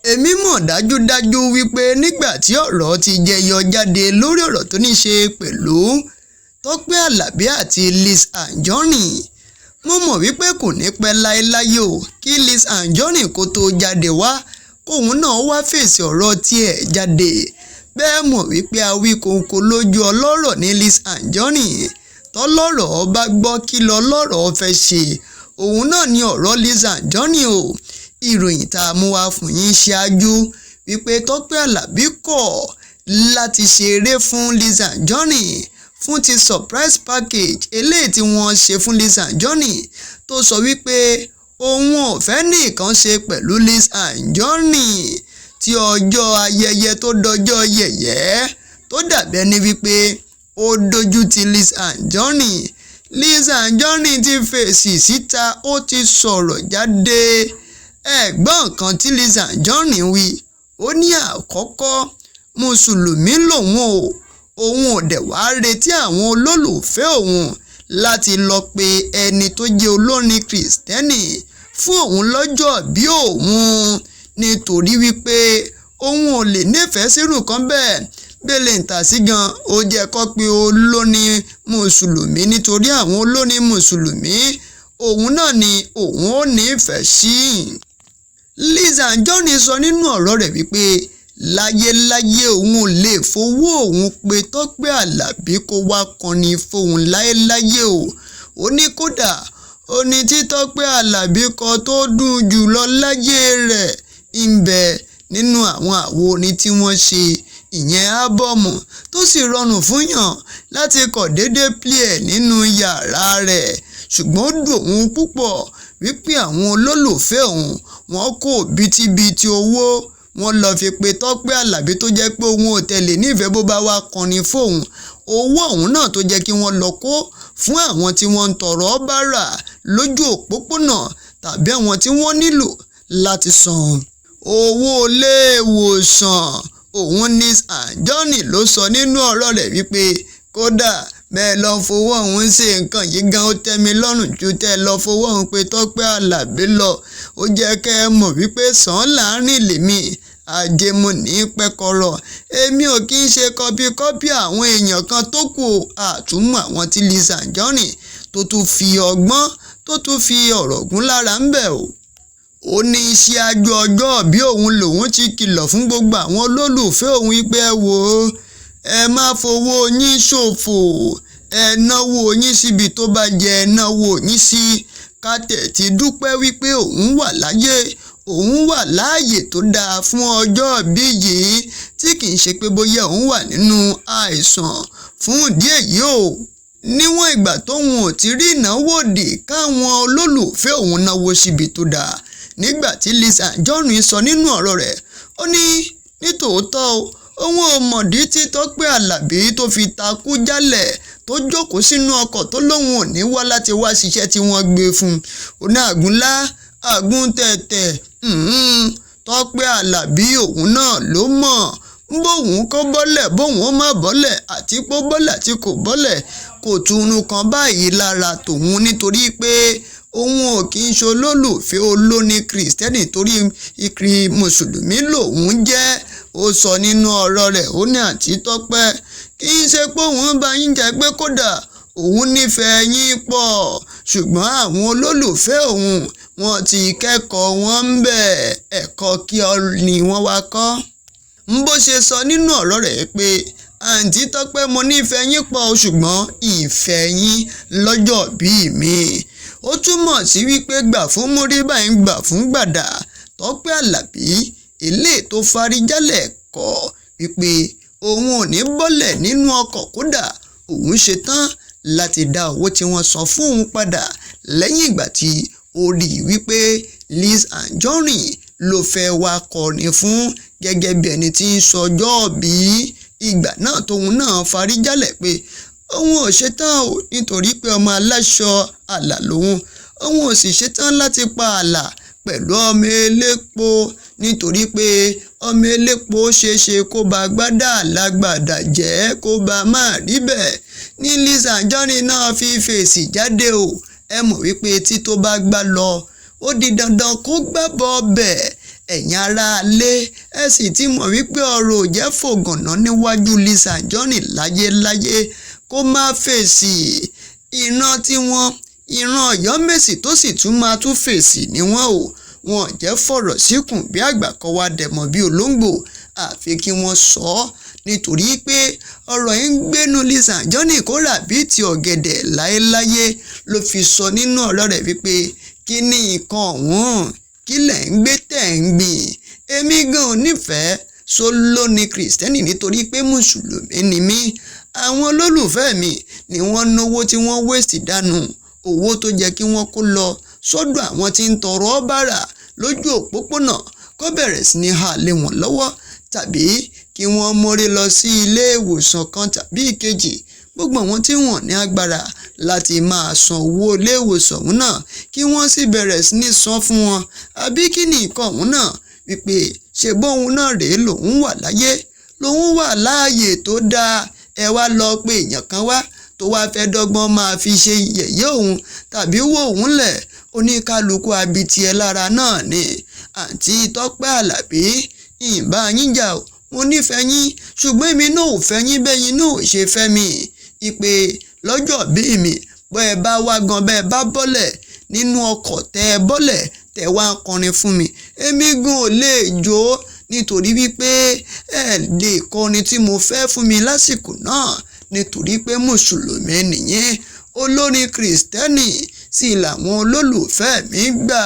Èmi mọ̀ dájúdájú wípé nígbà tí ọ̀rọ̀ ti jẹyọ jáde lórí ọ̀rọ̀ tó ní ṣe pẹ̀lú Tọ́pẹ́ Àlàbí àti Liz Anjorin, mo mọ̀ wípé kò ní pẹ́ láéláé o kí Liz Anjorin kó tó jáde wá, kóun náà wá fèsì ọ̀rọ̀ tiẹ̀ jáde. Bẹ́ẹ̀ mọ̀ wípé Awíkonko lójú ọlọ́rọ̀ ní Liz Anjorin. Tọ́lọ́rọ̀ bá gbọ́ kí lọlọ́rọ̀ fẹ́ ṣe, òun náà ni ọ̀rọ̀ Liz Anjorin o. Ìròyìn tá a mú wá fún yín ṣáájú wípé Tọ́pẹ́ Àlàbí kọ̀ láti ṣeré fún Liz Anjorin fún ti surprise package eléyìí tí wọ́n ṣe fún Liz Anjorin, tó sọ wípé òun ò fẹ́ nìkan ṣe pẹ̀lú Liz Anjorin, tí ọjọ́ ayẹyẹ tó dọjọ́ yẹ̀yẹ́ tó dàbí ẹni wípé ó dojú ti Liz Anjorin. Liz Anjorin ti fèsì síta, ó ti sọ̀rọ̀ jáde. Ẹ̀gbọ́n kan tí Liz Anjorin wí, ó ní àkọ́kọ́, mùsùlùmí lòun o, òun ò dẹ̀ wá retí àwọn olólùfẹ́ òun láti lọ pe ẹni tó jẹ́ olórin kìrìsìtẹ́nì fún òun lọ́jọ́ bí òun, nítorí wípé òun ò lè nífẹ̀ẹ́ sírù kan bẹ́ẹ̀. Bẹ́lẹ̀ ń tà sí gan, ó jẹ́ kó pe olórin mùsùlùmí, nítorí àwọn olórin mùsùlùmí òun náà ni òun ò nífẹ̀ẹ́ sí. Liz Anjorin sọ nínú ọ̀rọ̀ rẹ̀ wípé láyéláyé òun ò lè fowó òun pe Tọ́pẹ́ Àlàbí kó wá kọrin fóun láéláyé o. Ó ní kódà, ó ní tí Tọ́pẹ́ Àlàbí kọ tó dùn jù lọ láyé rẹ̀ ń bẹ nínú àwọn àwo orin tí wọ́n ṣe, ìyẹn ábọ́ọ̀mù tó sì rọrùn fún yàn láti kọ̀ déédéé play ẹ̀ nínú yàrá rẹ̀. Ṣùgbọ́n ó dùn òun púpọ̀ wípé àwọn olólùfẹ́ òun wọn kó bìtìbìtì owó wọ́n lọ fi pe Tọ́pẹ́ Àlàbí tó jẹ́ pé òun ò tẹ̀lé nífẹ̀ẹ́ bó bá wá kọrin fóun. Owó ọ̀hún náà tó jẹ́ kí wọ́n lọ kó fún àwọn tí wọ́n ń tọrọ bárà lójú òpópónà tàbí àwọn tí wọ́n nílò láti san owó iléèwòsàn. Òun Liz Anjorin ló sọ nínú ọ̀rọ̀ rẹ̀ wípé kódà bẹ́ẹ̀ lọ fowó ọ̀hún ṣe nǹkan yìí gan, ó tẹ́ mi lọ́rùn ju tẹ́ lọ fowó ọ̀hún pé Tọ́pẹ́ Àlàbí lọ. Ó jẹ́ kẹ́ ẹ mọ̀ wípé sàn láàrin lèmi àjẹmọ́ni pẹ́kọ̀rọ̀, èmi ò kí ń ṣe kọpikọ́pì àwọn èèyàn kan tó kù. Àtúmọ̀ àwọn tí Liz Anjorin tó tún fi ọgbọ́n tó tún fi ọ̀rọ̀ gún lára ń bẹ̀ o. Ó ní ṣíájú ọjọ́ bí òun lòun ti kìlọ̀ fún gbogbo àwọn olólùfẹ́ òun wípé ẹ wò ó, ẹ má fowó yín ṣòfò, ẹ náwó yín síbi tó bá jẹ, ẹ náwó yín sí. Ká tẹ̀ ti dúpẹ́ wípé òun wà láyé, òun wà láàyè tó dáa fún ọjọ́ bí yìí, tí kì í ṣe pé bóyá òun wà nínú àìsàn. Fún ìdí èyí o, níwọ̀n ìgbà tóun ò ti rí ìnáwó òdì, káwọn olólùfẹ́ òun náwó síbi tó dáa. Nígbà tí Liz Anjorin sọ nínú ọ̀rọ̀ rẹ̀, ó ní nítòótọ́ o, òun ò mọ̀dí tí Tọ́pẹ́ Àlàbí tó fi takú jálẹ̀ tó jókòó sínú ọkọ̀ tó lóun ò ní wá láti wá ṣiṣẹ́ tí wọ́n gbé fún un. Ó ní àgúnlá àgúntẹ̀tẹ̀, Tọ́pẹ́ Àlàbí òun náà ló mọ̀ bóun kó bọ́lẹ̀, bóun ó má bọ́lẹ̀, àti pé ó bọ́lẹ̀ àti kò bọ́lẹ̀, kò túnú kan báyìí lára tòun, nítorí pé òun ò kí ń ṣe olólùfẹ́ olórin kìrìsìtẹ́nì, torí ìkiri mùsùlùmí lòun jẹ́. Ó sọ nínú ọ̀rọ̀ rẹ̀, ó ní àǹtí Tọ́pẹ́, kì í ṣe pé òun bá yín jà, pé kódà òun nífẹ̀ẹ́ yín pọ̀, ṣùgbọ́n àwọn olólùfẹ́ òun wọ́n ti kẹ́kọ̀ọ́ wọn ń bẹ̀, ẹ̀kọ́ kí ọ ni wọ́n wá kọ́. Bó ṣe sọ nínú ọ̀rọ̀ rẹ̀ pé àǹtí Tọ́pẹ́, mo nífẹ̀ẹ́ yín pọ̀, ṣùgbọ́n ìfẹ́ yín lọ́jọ́ bí mi. Ó túmọ̀ sí wípé gbà fún múrí báyìí, gbà fún gbàdà. Tọ́pẹ́ Àlàbí eléyìí tó farijálẹ̀ kọ̀ wípé òun ò ní bọ́lẹ̀ nínú ọkọ̀, kódà òun ṣetán láti dá owó tí wọ́n san fún òun padà lẹ́yìn ìgbà tí ó rí i wípé Liz Anjorin ló fẹ́ wá kọrin fún gẹ́gẹ́ bí ẹni tí ń sọjọ́ bí. Ìgbà náà tóun náà farijálẹ̀ pé òun ò ṣetán o, nítorí pé ọmọ aláṣọ àlà lòun, òun ò sì ṣetán láti pa àlà pẹ̀lú ọmọ elépo, nítorí pé ọmọ elépo ṣeéṣe kó bá gbádà lágbàdà jẹ́, kó bá má rí bẹ́ẹ̀. Ní Liz Anjorin náà fi fèsì jáde o. Ẹ mọ̀ wípé tí tó bá gbá lọ, ó di dandan kó gbá bọ́ bẹ̀. Ẹ̀yin aráalé, ẹ sì ti mọ̀ wípé ọ̀rọ̀ ò jẹ́ fògànná níwájú Lizzy Anjorin láyéláyé kó má fèsì. Ìran tiwọn, ìran Ọ̀yọ́mèsì tó sì tún máa tún fèsì ni wọ́n o. Wọn jẹ́ fọ̀rọ̀ síkùn bí àgbà kọ́ wa dẹ̀mọ̀ bí olóńgbò, àfi kí wọ́n sọ ọ́, nítorí pé ọ̀rọ̀ yìí ń gbénu Lizzy Anjorin kó rà bíi ti ọ̀gẹ̀dẹ̀ láéláyé. Ló fi sọ nínú ọ̀rọ̀ rẹ̀ wípé kí ni nǹkan ọ̀hún, kí lẹ̀ ń gbé tẹ̀ ń gbìn? Èmi gan ò nífẹ̀ẹ́ sólóní Kristẹni nítorí pé mùsùlùmí ni mí. Àwọn olólùfẹ́ mi ni wọ́n náwó tí wọ́n waste dànù, owó tó jẹ́ kí wọ́n kó lọ sọ́dọ̀ àwọn tí ń tọrọ bárà lójú òpópónà kó bẹ̀rẹ̀ sí ní hà lé wọn lọ́wọ́, tàbí kí wọ́n mórí lọ sí ilé ìwòsàn kan tàbí ìkejì. Gbogbo àwọn tí wọ́n ní agbára láti máa san owó ilé ìwòsàn ọ̀hún náà, kí wọ́n sì bẹ̀rẹ̀ sí ní san fún wọn. Àbí kí ni nǹkan ọ̀hún náà, wípé ṣe bóun náà rèé lòun wà láyé, lòun wà láàyè tó dáa, ẹ wá lọ pé èèyàn kan wá tó wáá fẹ́ dọ́gbọ́n máa fi ṣe yẹ̀yẹ́ òun tàbí wò òun lẹ̀. Oníkálukú abitiẹ lára náà ni. Àǹtí Tọ́pẹ́ Àlàbí, ìbá yín jà o, mo nífẹ̀ẹ́ yín, ṣùgbọ́n èmi náà ò fẹ́ yín bẹ́yìn náà ò ṣe fẹ́ mi. Ìpè lọ́jọ́ bí mi, bọ́ ẹ bá wá gan, bẹ́ẹ̀ bá bọ́lẹ̀ nínú ọkọ̀, tẹ́ ẹ bọ́lẹ̀ tẹ́ wá ń kọrin fún mi, èmi gan ò lè jó, nítorí wípé ẹ lè kọrin tí mo fẹ́ fún mi lásìkò náà, nítorí pé mùsùlùmí nìyẹn, olórin Kristẹni sì làwọn olólùfẹ́ mi gbà.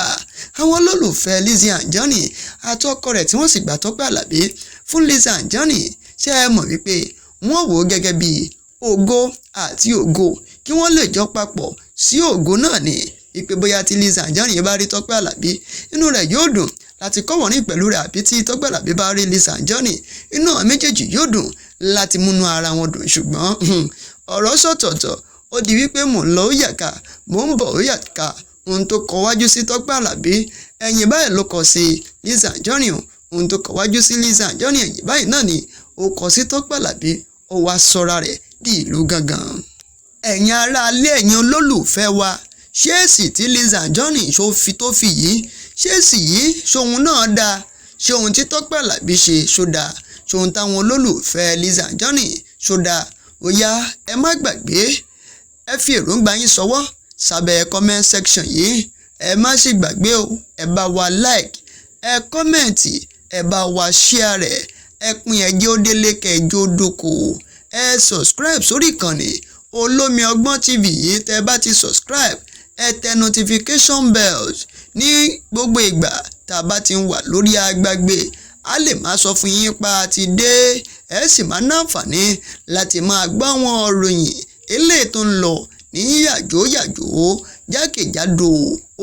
Àwọn olólùfẹ́ Lizzy Anjorin àtọkọ rẹ̀ tí wọ́n sì gbà Tọ́pẹ́ Àlàbí fún Lizzy Anjorin, ṣé ẹ mọ̀ wípé wọ́n wò ó gẹ́gẹ́ bí ògo àti ògo kí wọ́n lè jọ papọ̀ sí ògo náà ni, wípé bóyá tí Lizzy Anjorin bá rí Tọ́pẹ́ Àlàbí, inú rẹ̀ yóò dùn láti kọ́wọ̀ọ́rìn pẹ̀lú rẹ̀, àbí tí Tọ́pẹ́ Àlàbí bá rí Lizzy Anjorin, inú àwọn méjèèjì yóò dùn láti múnú ara wọn dùn. Ṣùgbọ́n ọ̀rọ̀ sọ̀tọ̀ọ̀tọ̀, ó di wípé mò ń lọ ó yàkà, mò ń bọ̀ ó yàkà. Ohun tó kọ wájú sí Tọ́pẹ́ Àlàbí, ẹ̀yìn báyìí ló kọ sí Lizzy Anjorin. Ohun tó kọ wájú sí Lizzy Anjorin, ẹ̀yìn báyìí náà ni ó kọ sí Tọ́pẹ́ Àlàbí. Ó wá sọra rẹ̀ di ìlú gangan. Ẹ̀yin aráalé, ẹ̀yin olólùfẹ́ wa, ṣé èsì tí Lizzy Anjorin tó fi yìí, ṣé èsì yìí ṣóhun náà dáa? Ṣé ohun tí Tọ́pẹ́ Àlàbí ṣe ṣó dáa? Ṣóhun táwọn olólùfẹ́ Lizzy Anjorin ṣó dáa? Ó yá, ẹ má gbàgbé, ẹ fi èròǹgbà yín ṣọwọ́ sábẹ́ comment section yìí. Ẹ má sì gbàgbé o, ẹ bá wa like, ẹ comment, ẹ bá wa share rẹ̀, ẹ pín, ẹjẹ́ ó délé kẹjọ́ dóko. Ẹ subscribe sórí ìkànnì Olómi Ọgbọ́n TV yìí. Tẹ́ bá ti subscribe, ẹ tẹ notification bells. Ní gbogbo ìgbà tá a bá ti ń wà lórí agbágbé, a lè máa sọ fún yín pa ti dé, ẹ sì máa náǹfààní láti máa gbọ́ àwọn ìròyìn eléyìí tó ń lọ ní yàjóyàjó jákèjádò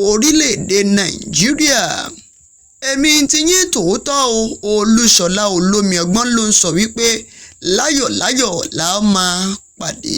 orílẹ̀-èdè Nàìjíríà. Èmi ti yín tòótọ́ o, Olúṣọlá Olómi Ọgbọ́n ló ń sọ wípé láyọ̀láyọ̀ la máa pàdé.